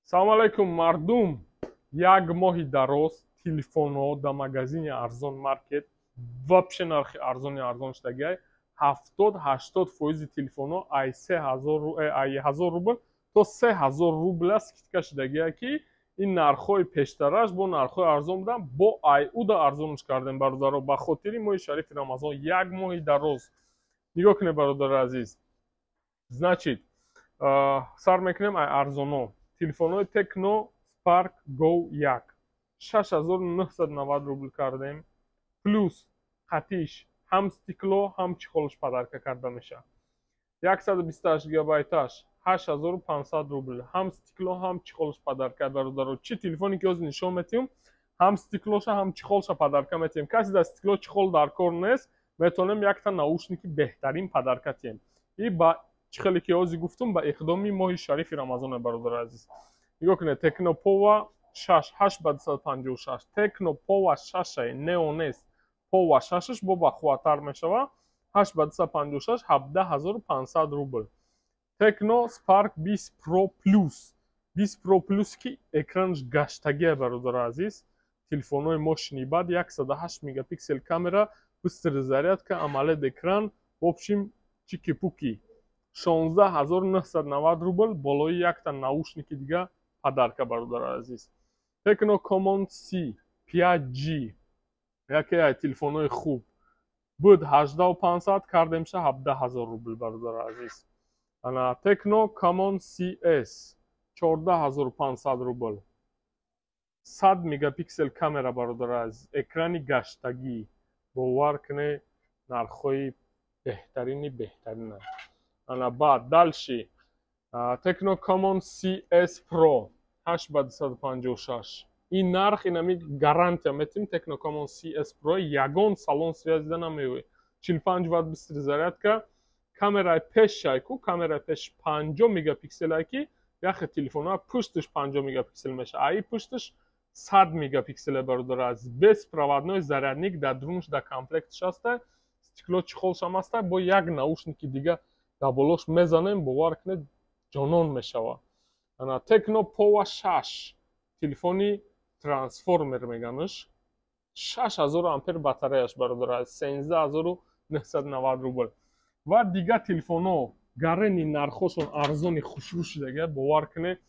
Салому алайкум, мардум! Як моҳи дароз телефонҳо дар магазини Арзон Маркет вообще нархи арзони арзон шудагиай. 70-80 фоизи телефонҳо ай ай 1000 рубл то 3000 рубля скидка шудагиай, ки ин нархҳои пештараш бо нархҳои арзон будан, бо ай уда арзонш кардем, бародаро, ба хотири моҳи шарифи Рамазон. Як моҳи дароз нигоҳ кунед, бародари азиз. Значит, сар мекунем ай арзоно. Телефонҳои Tecno Spark Go 1 6990 рубл кардем, плюс қатиш ҳам стекло, ҳам чехолш подарка карда мешавад. 128 гигабайташ 8500 рубл, ҳам стекло, ҳам чехолш подарка. Бародаро, чӣ телефоне ки ҳозир нишон метиҳем, ҳам стеклоша, ҳам чехолша подарка метиҳем. Касе дар стекло, чехол дар кор нест, метавонем якта наушники беҳтарин подарка тиҳем. И ба чӣ хеле ки ҳозир гуфтум, ба иқдоми моҳи шарифи Рамазоне. Бародари азиз, нигоҳ кунед: Tecno Pova 6 8 ба 256, Tecno Pova 6 Neo нест, Pova 6 бо бахувваттар мешавад, 8 ба 256, 17 500 рубл. Tecno Spark 20 Pro Plus, 20 Pro Plus, ки экранаш гаштагия. Бародари азиз, телефонҳои мощный, баъд 108 мегапиксел камера, быстрый зарядка, AMOLED экран, в общем, чики-пуки, 16 990 рубл, болои якта наушники дига подарка. Бародари азиз, Tecno Camon C 5G, яке аз телефонҳои хуб буд, 18 500 кардемша, 17 000 рубл. Бародари азиз, ана Tecno Camon CS, 14 500 рубл, 100 мегапиксел камера. Бародари азиз, экрани гаштагӣ, бовар кунед, нархҳои беҳтарини беҳтаринанд. Ана баъд дальше Tecno Camon CS Pro 8 ба 256. Ин нарх инами гарантия метим. Tecno Camon CS Pro ягон салон связида намеёяд. 45 ватт быстрый зарядка, камераи пешай ку, камераи пеш 50 мегапикселай, ки яхе телефонҳо пушташ 50 мегапиксел меша, аи пушташ 100 мегапикселе. Бародар азиз, беспроводной зарядник дар дурунаш дар комплектш аста, стекло, чехолшам аста, бо як наушники дига дар болош мезанем, бовар кунед, ҷонон мешавад. Ана Tecno Pova 6, телефони трансформер меганаш, 6000 ампер батареяш, бародар азиз, 13 990 рубл. Ва дигар телефонҳо гарени нархҳошон арзони хушрӯ шудага. Бовар кунед,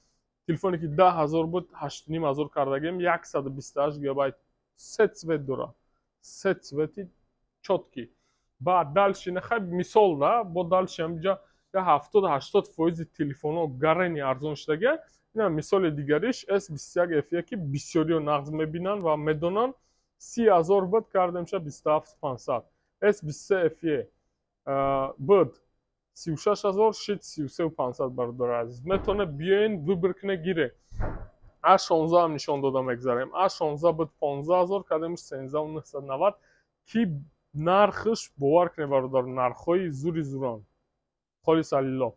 телефоне ки 10 000 буд, 8500 кардагем, 128 гигабайт, се цвет дорад, се цвети чёткий. Баъд дальше нахай, мисол да, бо дальше ҳамиҷа 70-80 фоизи телефонҳо гарени арзон шудага. Ина мисоли дигариш S 21 FE, ки бисёриҳо нағз мебинанд ва медонанд, 30 000 буд, кардемша 27 500. S 23 FE буд 36 000, шид 33 500. Бародари азиз, метавонед биёен, выбор кунед, гире. А 16 ҳам нишон дода мегзарем. А 16 буд 15 000, кардемш 13 990, ки нархш, бовар кунед, бародар, нархҳои зури зуран, холис алло.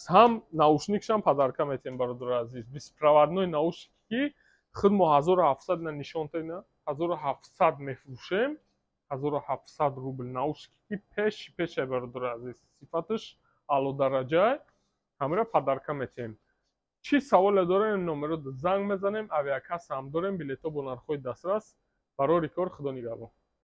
Ҳам наушникшам подарка метиҳем, бародари азиз, беспроводной наушник, ки худ мо 1700 на нишон тена, 1700 мефурӯшем, 1700 рубл. Наушники ки пеши пеше, бародари азиз, сифаташ аълодараҷай, ҳамира подарка метиҳем. Чӣ саволе дорем, номеро занг мезанем. Авиакасса ҳам дорем, билетҳо бо нархҳои дастрас. Барори кор, худо нигаҳбон.